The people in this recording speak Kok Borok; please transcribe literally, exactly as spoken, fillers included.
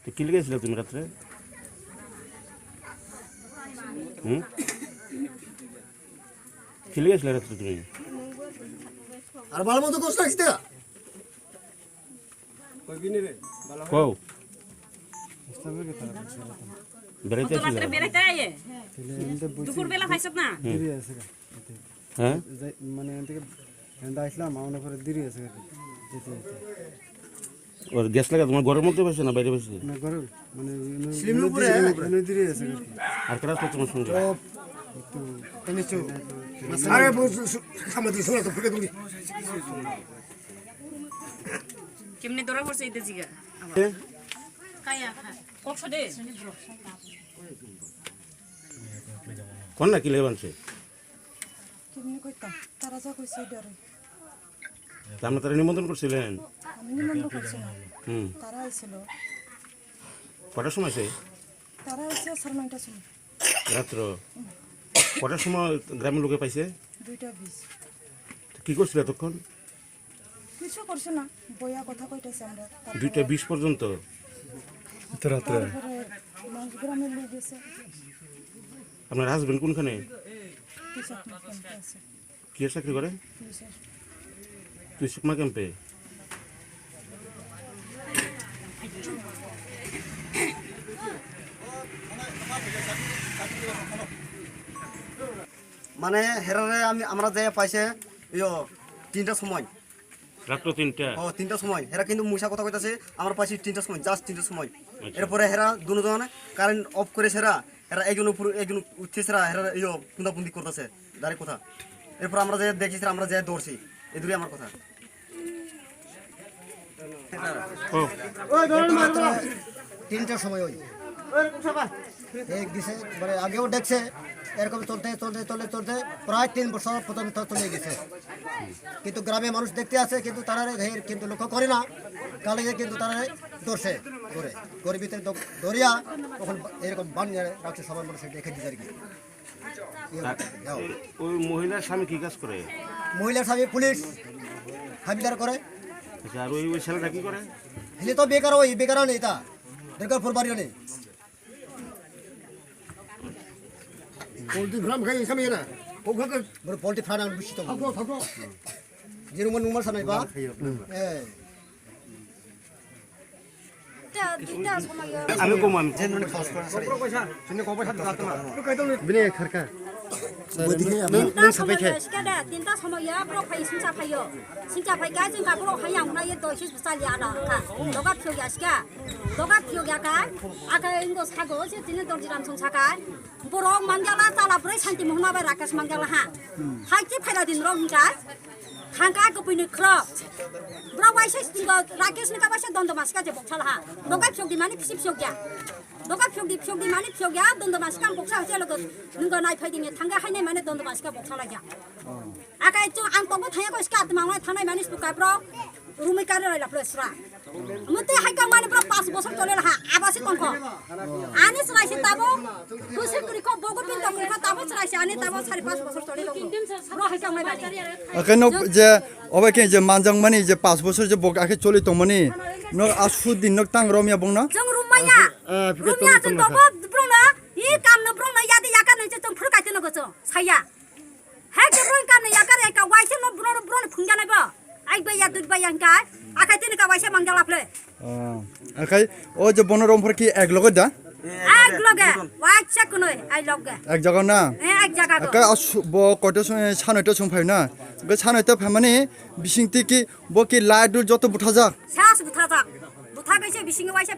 তো কি লিখেছিলে তুমি রাত্রে? হুম? কি লিখেছিলে রাত্রে তুমি? আর ভালো মতো কোর্স রাখছি তো? কও। বেড়াইতে কত আসলে? রাত্রে বেড়াইতে আয়ে? দুপুর বেলা খাইছত না? হুম। হ্যাঁ? যাই, মানে, এখান থেকে, এখান থেকে আসলাম, আমার পরে দেরি আছে আর কি, যেতে যেতে। ওর গ্যাস লাগা তোমার ঘরের মধ্যে বসে না বাইরে বসে? না, ঘরে, মানে, এমনি, স্লিম রুম এমনি করে? দেরি, এমনি দেরি আছে আর কি। আর কারা আছে তোমার সঙ্গে? তো, এই নিচু। আরে, বস, সু-, সু-, সামনে দিয়ে শোনা তো, ফুটে তুলি। কেমনে ধরা পড়ছে এটা জিগা? এ? কায়া খা। কক্ষ দে। কোন না কি লেবানছে? কেমনে কইতাম? তারা যা কইছে ডরে। তা আমরা তারা নিমন্ত্রণ করছিলেন? আমি নিমন্ত্রণ করছিলাম। হুম। তারা আইছিল। কটার সময় সে? তারা আইছে সাড়ে নয়টার সময়। রাত্র? হুম। কটার সময় গ্রামের লোকে পাইছে? দুইটা বিশ। তো কি করছিল এতক্ষণ? কিছু করছে না, বইয়া কথা কইতেছে আমরা। তারপরে দুইটা বিশ পর্যন্ত? এত রাত্রে? তারপরে মানুষ গ্রামের লোক গেছে। আপনার হাজবেন্ড কোনখানে? কৃষক মালিক আছে। কি চাকরি করে? কৃষক। কৃষক মা ক্যাম্পে? মানে, হেরারে আমি, আমরা যে পাইছে, ইয়ো, তিনটার সময়। রাত্র তিনটা? ও, তিনটার সময়। হেরা কিন্তু মিছা কথা কইতাছে, আমরা পাইছি তিনটার সময়, just তিনটার সময়। আচ্ছা। এরপরে হেরা দুজন কারেন্ট অফ করে হেরা, হেরা একজন উপরে, একজন উঠছে হেরা, হেরা ইয়ো, কুন্দাকুন্দি করতেছে, দাঁড়ি কথা। এরপর আমরা যে দেখছি, আমরা যে ধরছি, এ দূরে আমার কথা। ও। তিনটার সময় ওই। এই দিছে, মানে আগেও দেখছে, এরকম চলতে, চলতে, চলতে, চলতে প্রায় তিন বছর পর্যন্ত চলে গেছে। কিন্তু গ্রামে মানুষ দেখতে আছে, কিন্তু তারা কিন্তু লক্ষ্য করে না। কালে কিন্তু তারা ধরছে, ধরে, ঘরের ভিতরে দ-, ধরিয়া তখন এরকম বানিয়ে রাখছে, সবার মানুষ রেখে দিতে আর কি। তা-, ওই মহিলার স্বামী কি কাজ করে? মহিলার স্বামী পুলিশ হাবিলদার করে। আচ্ছা, আর ওই, ওই ছেলেটা কি করে? ছেলে তো বেকার, ওই বেকার নেই তা, দুর্গাপুর বাড়ি নেই। পোল্ট্রি ফার্ম খাই ইনকাম ইয়ে না। ও খাকে বড় পোল্ট্রি ফার্ম আমি বুঝছি তো। থাকো, থাকো। যেরকম নুমার সানাই বা। এই। আমি কম, আমি। Bini kharka. Tinta somoya, tinta somoya, borok phai singcha phaio. Singcha phaikha, jengkha borok hai yang nai doi sis bwsa liya da kha. Doga phiyok ya ska. Doga phiyok ya kha. Aka ingo sago, se tini dorji ram song saka. Borok manjala chala bwrwi Santi Mohon bai Rakesh manjala ha. Hai chi phaila din rok hingka. Thangka kupuini khro. Bro waisa stingo Rakesh ni kabaisa dondo maska je boksal ha. Doga phiyok di mani phisi phiyok ya. Doga phiyok di phiyok di mani phiyok ya dondo maska boksa hose logo nungo nai phai dini thangka hai nai mani dondo maska boksala ya. Akai chu ang tobo thaya ko ska tmang lai thanai mani suka bro. Rumui kare lai lapre sra. Muti hai ka mani bro pas bosor tole laha abasi tongko. Ani srai se tabo. Kusir kuri ko bogo pinto kuri ko tabo srai se ani tabo sari pas bosor tole laha. Bro hai ka mani. Akai no je obai ke je manjang mani je pas bosor je bok akai choli tong mani. No asu din no tang romya bong na. Jong rumaya. Rumya jong tobo bro na. I kam no bro na yadi yaka no je tong phur kai te no go cho. Saya. Hai je bro kam ne yakar ya ka waisa no bro bro ne phungja nai bo. Ai bai ya dud bai ya hingka. Akai tini ka waisa mangjala phle. Oh, akai o je bono rom phor ki ek loge da? Ek loge. Waisa kunoi ai loge. Ek jaga na? Eh, ek jaga go. Akai as bo koito sung sanoi to sung phai na. Ge sanoi to phamani bising ti ki bo ki lai dul joto buthaja. Sas buthaja. Butha gaise bising waisa